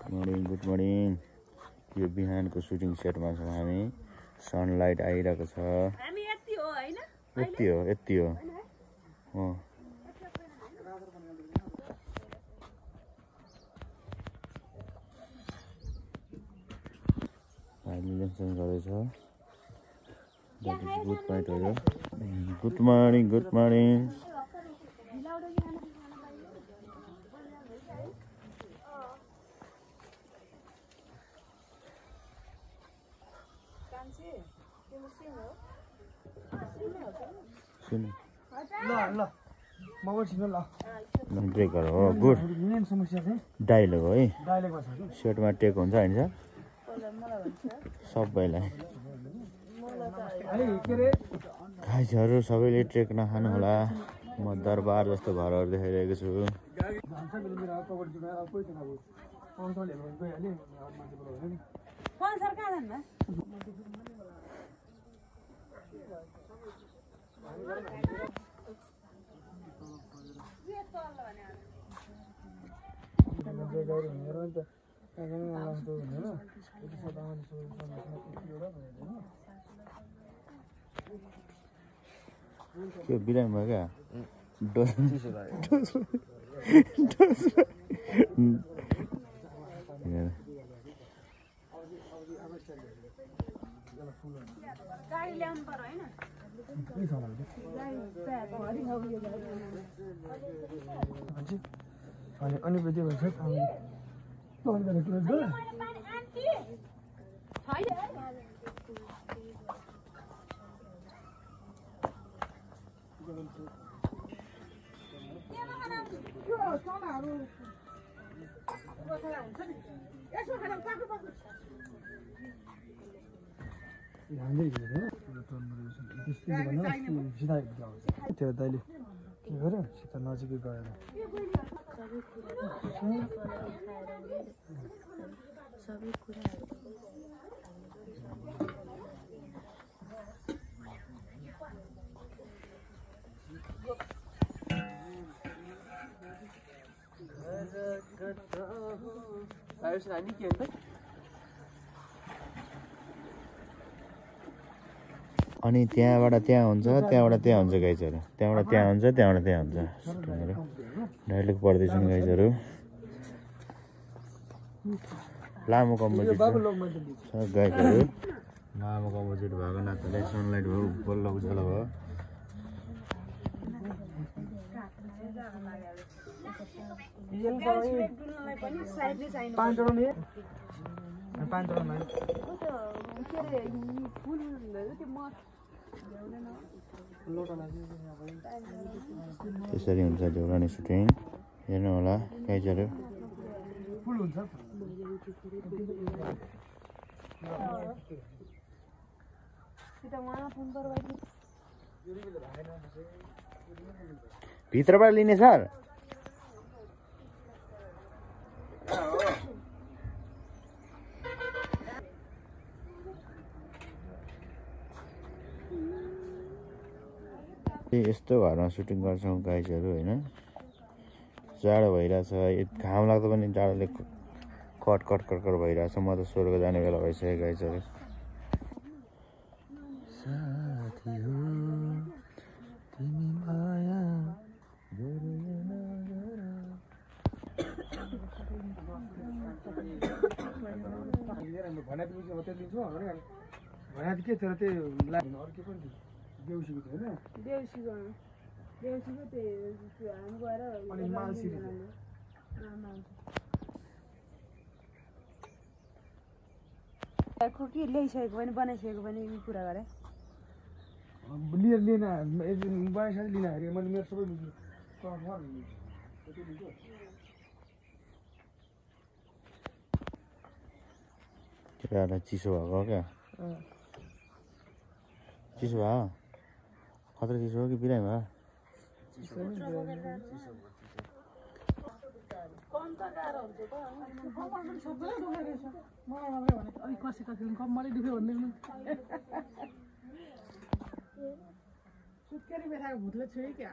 good morning यो बिहानको shooting सेटमा छौँ हामी सनलाइट आइरहेको छ हामी यति हो हैन यति हो हामीले सेन्स गर्दैछ गुड पॉइन्ट हो यो गुड मर्निङ ब्रेकर हो गुड डाइलग हो है सेटमा टेक हुन्छ होइन सबैलाई खाइसहरू सबैले ट्रेक नखानु होला म दरबार जस्तो घरहरू देखाइरहेको छु त्यो बिरामी भयो क्या गाडी ल्याउनु पर्यो हैन अनि पछि भन्छ फोन गरेर क्लोज गर त्यो दाइले के गर्यो सित नजिकै गएर सबै कुराहरु अनि त्यहाँबाट त्यहाँ हुन्छ त्यहाँबाट त्यहाँ हुन्छ गाइजहरू त्यहाँबाट त्यहाँ हुन्छ त्यहाँबाट त्यहाँ हुन्छ सुटिङहरू डाइलग पढ्दैछन् गाइजहरू लामो कम्पोजिट छ गाइजहरू लामो कम्पोजिट भएको नाताले सनलाइट भयो बल्ल उज्यालो भयो त्यसरी हुन्छ देउरानी सुटिङ हेर्नु होला गाइजहरू भित्रबाट लिने सर यस्तो घरमा सुटिङ गर्छौँ गाइजहरू होइन जाडो भइरहेछ घाम लाग्दा पनि जाडोले कट भइरहेछ म त स्वर्ग जाने बेला भइसक्यो गाइजहरू साथी हो तिमी माया भने के थियो त्यो अरू के पनि देउसीको थियो होइन देउसीको त्यो हामी गएर अनि मालसिरी खोकी ल्याइसकेको पनि बनाइसकेको पनि कुरा गरे लिएर लिन बनाइसकेर लिन हेरेँ मैले मेरो सबै त्यो चिसो भएको क्या चिसो भयो खतरा चिसो हो कि बिरामी भयो सुत्केरी बेथाको भूतले छु क्या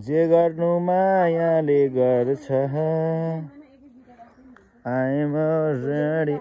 जे गर्नु मायाले गर्छ आएम रेडी